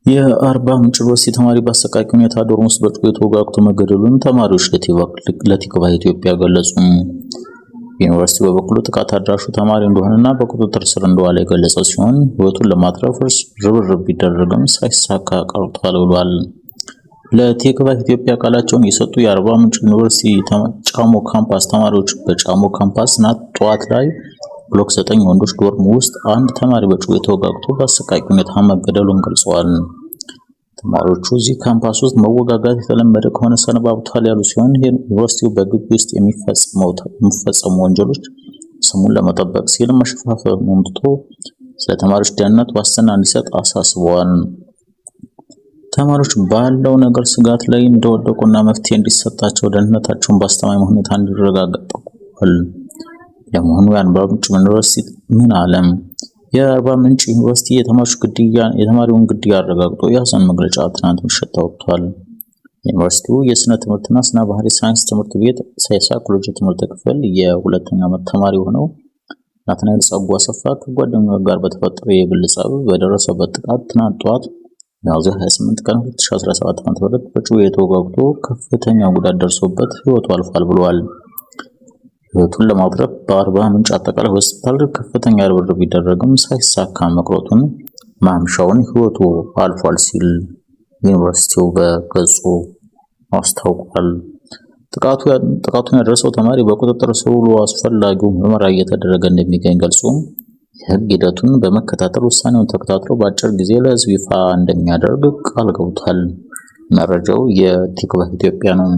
የአርባ ምንጭ ዩኒቨርሲቲ ተማሪ በአሰቃቂ ሁኔታ ዶርም ውስጥ በጩቤ ተወጋግቶ መገደሉን ተማሪዎች ለቲክቫህ ኢትዮጵያ ገለጹ። ዩኒቨርሲቲው በበኩሉ ጥቃት አድራሹ ተማሪ እንደሆነና በቁጥጥር ስር እንደዋለ የገለጸ ሲሆን ሕይወቱን ለማትረፍ ርብርብ ቢደረግም ሳይሳካ ቀርቷል ብሏል። ለቲክቫህ ኢትዮጵያ ቃላቸውን የሰጡ የአርባ ምንጭ ዩኒቨርሲቲ ጫሞ ካምፓስ ተማሪዎች በጫሞ ካምፓስ ትናንት ጠዋት ላይ ብሎክ 9 ወንዶች ዶርም ውስጥ አንድ ተማሪ በጩቤ ተወጋግቶ በአሰቃቂ ሁኔታ መገደሉን ገልጸዋል። ተማሪዎቹ እዚህ ካምፓስ ውስጥ መወጋጋት የተለመደ ከሆነ ሰነባብቷል ያሉ ሲሆን ዩኒቨርሲቲው በግቢ ውስጥ የሚፈጸሙ ወንጀሎች ስሙን ለመጠበቅ ሲል መሸፋፈኑን ትቶ ስለ ተማሪዎች ደህንነት ዋስትና እንዲሰጥ አሳስበዋል። ተማሪዎች ባለው ነገር ስጋት ላይ እንደወደቁና መፍትሄ እንዲሰጣቸው ደህንነታቸውን በአስተማማኝ ሁኔታ እንዲረጋገጥ ጠቁመዋል። ለመሆኑ የአርባ ምንጭ ዩኒቨርሲቲ ምን አለ? የአርባ ምንጭ ዩኒቨርሲቲ የተማሪውን ግድያ አረጋግጦ የሀዘን መግለጫ ትናንት ምሽት አውጥቷል። ዩኒቨርሲቲው የስነ ትምህርትና ስነ ባህሪ ሳይንስ ትምህርት ቤት ሳይኮሎጂ ትምህርት ክፍል የሁለተኛ ዓመት ተማሪ የሆነው ናትናኤል ጸጉ አሰፋ ከጓደኛው ጋር በተፈጠረ የግል ጸብ በደረሰበት ጥቃት ትናንት ጠዋት ሚያዝያ 28 ቀን 2017 ዓ.ም በጩቤ ተወጋግቶ ከፍተኛ ጉዳት ደርሶበት ሕይወቱ አልፏል ብሏል። ሕይወቱን ለማትረፍ በአርባ ምንጭ አጠቃላይ ሆስፒታል ከፍተኛ ርብርብ ቢደረግም ሳይሳካ መቅረቱን ማምሻውን ሕይወቱ አልፏል ሲል ዩኒቨርሲቲው በገጹ አስታውቋል። ጥቃቱን ያደረሰው ተማሪ በቁጥጥር ስር ውሎ አስፈላጊው ምርመራ እየተደረገ እንደሚገኝ ገልጾ የሕግ ሂደቱን በመከታተል ውሳኔውን ተከታትሎ በአጭር ጊዜ ለሕዝብ ይፋ እንደሚያደርግ ቃል ገብቷል። መረጃው የቲክቫህ ኢትዮጵያ ነው።